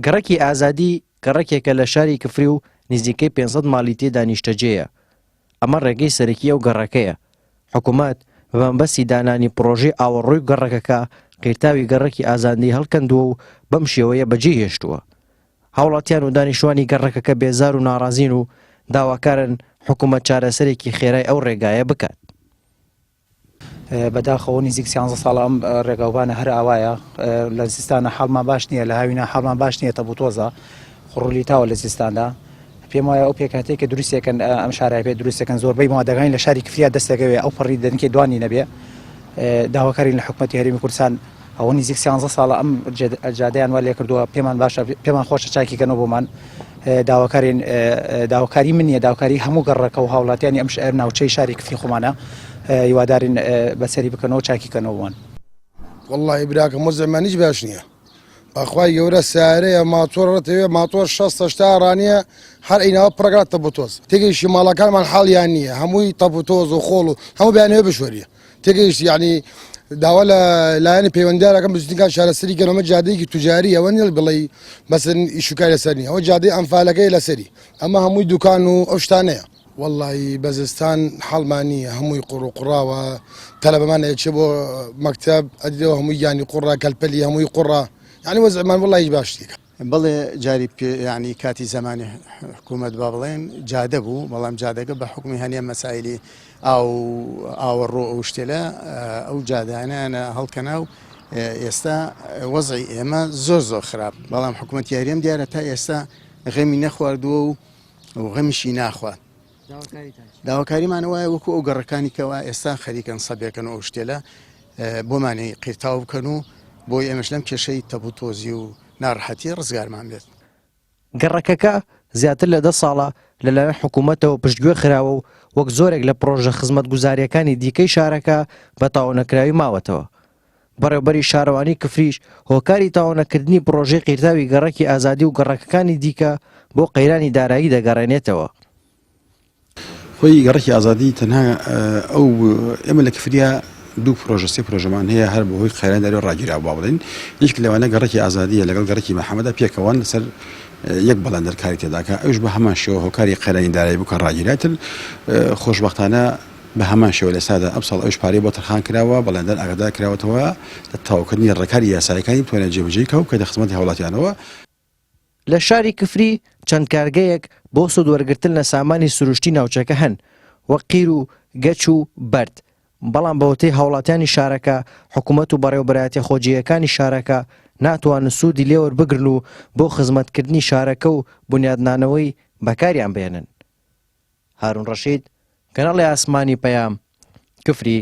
گەڕەکی ئازادی گەڕەکێکە لە شاری کفری و نزیکەی 500 ماڵی تێدا نیشتەجێیە. ئەمە ڕێگەی سەرەکی ئەو گەڕەکەیە. حکومەت بە مەبەستی دانانی پڕۆژەی ئاوەڕۆی گەڕەکەکە قیرتاوی گەڕەکی ئازادی هەڵکەندووە و بەم شێوەیە بەجێی هێشتووە. هاوڵاتیان و دانیشتوانی گەڕەکەکە بێزار و ناڕازین و داواکارن حکومەت چارەسەرێکی خێرای ئەو ڕێگایە بکات. بەداخەوە نزیک سیانزە ساڵە ئەم ڕێگاوبانە هەر ئاوایە لە زستانە حاڵمان باش نییە لە هاوینە حاڵمان باش نییە تەبوو تۆزە خڕولی تاوە لە زستاندا پێم وایە ئەو پێکهاتەی کە دروستێکن ئەم شارای پێ دروستەکەن زۆربەی مادەکانی لە شاری کفریا دەستەکەوێ ئەو پەڕی دەنکێ دوانی نەبێ داواکارین لە حکومەتی هەرێمی کوردستان ئەوە نزیک سیانزە ساڵە ئەم جادەیان وا لێکردووە پێمان باشە پێمان خۆشە چاکی کەنەوە بۆمان داواکارین داواکاری من نیە داواکاری هەموو گەڕەکە و هاوڵاتیانی ئەم شار ناوچەی شاری کفری خۆمانە هیوادارین بەسەری بکەنەوە چاکی کەنەوە بۆمان. وەڵڵاهی براکەم وەزعمان هیچ باش نییە بەخوای گەورە سارەیە ماتۆر ڕەتەوێ ماتۆر 6 هەشتا ڕانیە هەر ئەیناوە پڕەکات تەپ و تۆز تێگەیشتی ماڵەکانمان حاڵیان نییە هەمووی تەپ و تۆز و خۆڵ و هەموو بیانەوە بشۆریە تێگەیشتی یعنی داوا لە لایەنی پەیوەندیارەکەم بزوتنکان چارەسەری کەن ئەمە جادەیەکی توجاری ئەوە نیە بڵێ مەسەن ئیشوکای لەسەر نیە ئەوە جادەی ئەنفالەکەی لەسەری ئەمە هەمووی دوکان و ئەو شتانەیە وەڵی بەزستان حەڵمان نییە هەمووی قوڕ و قوڕاوە تەلەبەمان ئەچێ بۆ مەکتەب ئەدرێەوە هەمووی گیانی قوڕە کەلپەلی هەمووی قوڕە یعنی وەزعمان وەڵی هیچ باش نییە. بەڵێ جاری پێ یانی کاتی زەمانی حکوومەت با بڵێن جادە بوو بەڵام جادەکە بە حکومی هەنێ مەسایلی ئاو ئاوەڕۆ ئەو شتێلە ئەو جادانیانە هەڵکەنا و ئێستا وەزعی ئێمە زۆر زۆر خراپ بەڵام حکوومەت یاریەم دیارە تا ئێستا غەمی نەخواردووە و و غەمیشی ناخوات داواکاریمان وایە وەکو ئەو گەڕەکانی کەوا ئێستا خەریکن سەبێکن ئەو شتێلە بۆمانی قیرتاو بکەن و بۆی ئێمەش لەم کێشەی تەپوتۆزی و ناڕەحەتی ڕزگارمان بێت. گەڕەکەکە زیاتر لە دە ساڵە لەلایەن حکوومەتەوە پشتگوێ خراوە و وەک زۆرێک لە پڕۆژە خزمەتگوزارییەکانی دیکەی شارەکە بە تەواونەکراوی ماوەتەوە. بەڕێوبەری شارەوانی کفریش هۆکاری تەواونەکردنی پڕۆژەی قیرتاوی گەڕەکی ئازادی و گەڕەکەکانی دیکە بۆ قەیرانی دارایی دەگەڕێنێتەوە. خۆی گەڕەکی ئازادی تەنها ئەو ئێمە لە کفریا دوو پرۆژە سێ پرۆژەمان هەیە هەر بەهۆی قەیران دەرەوە ڕاگیرا با بڵێن یەک لەوانە گەڕەکی ئازادیە لەگەڵ گەڕەکی محەممەدا پێکەوەن لەسەر یەک بەڵێندەر کاری تێداکە ئەوش بە هەمان شێوە هۆکاری قەیرانی دارایی بوو کە ڕاگیرا تر خۆشبەختانە بە هەمان شێوە لە ئێستادا ئەمساڵ ئەوش پارەی بۆ تەرخان کراوە بەڵێندەر ئاگادار کراوەتەوە لە تەواوکردنی ڕێکاری یاساییەکانی بتوانێت جێبەجێی کە و بکەێتە خزمەتی هاوڵاتیانەوە. لە شاری کفری چەند کارگەیەک بۆ سوودوەرگرتن لە سامانی سروشتی ناوچەکە هەن، وەک قیر و گەچ و بەرد، بەڵام بەوتەی هاوڵاتیانی شارەکە، حکومەت و بەڕێوەبەرایەتیە خۆجێیەکانی شارەکە ناتوانن سوودی لێوەربگرن و بۆ خزمەتکردنی شارەکە و بونیادنانەوەی بەکاریان بهێنن. هارون ڕەشید، کەناڵی ئاسمانی پەیام، کفری.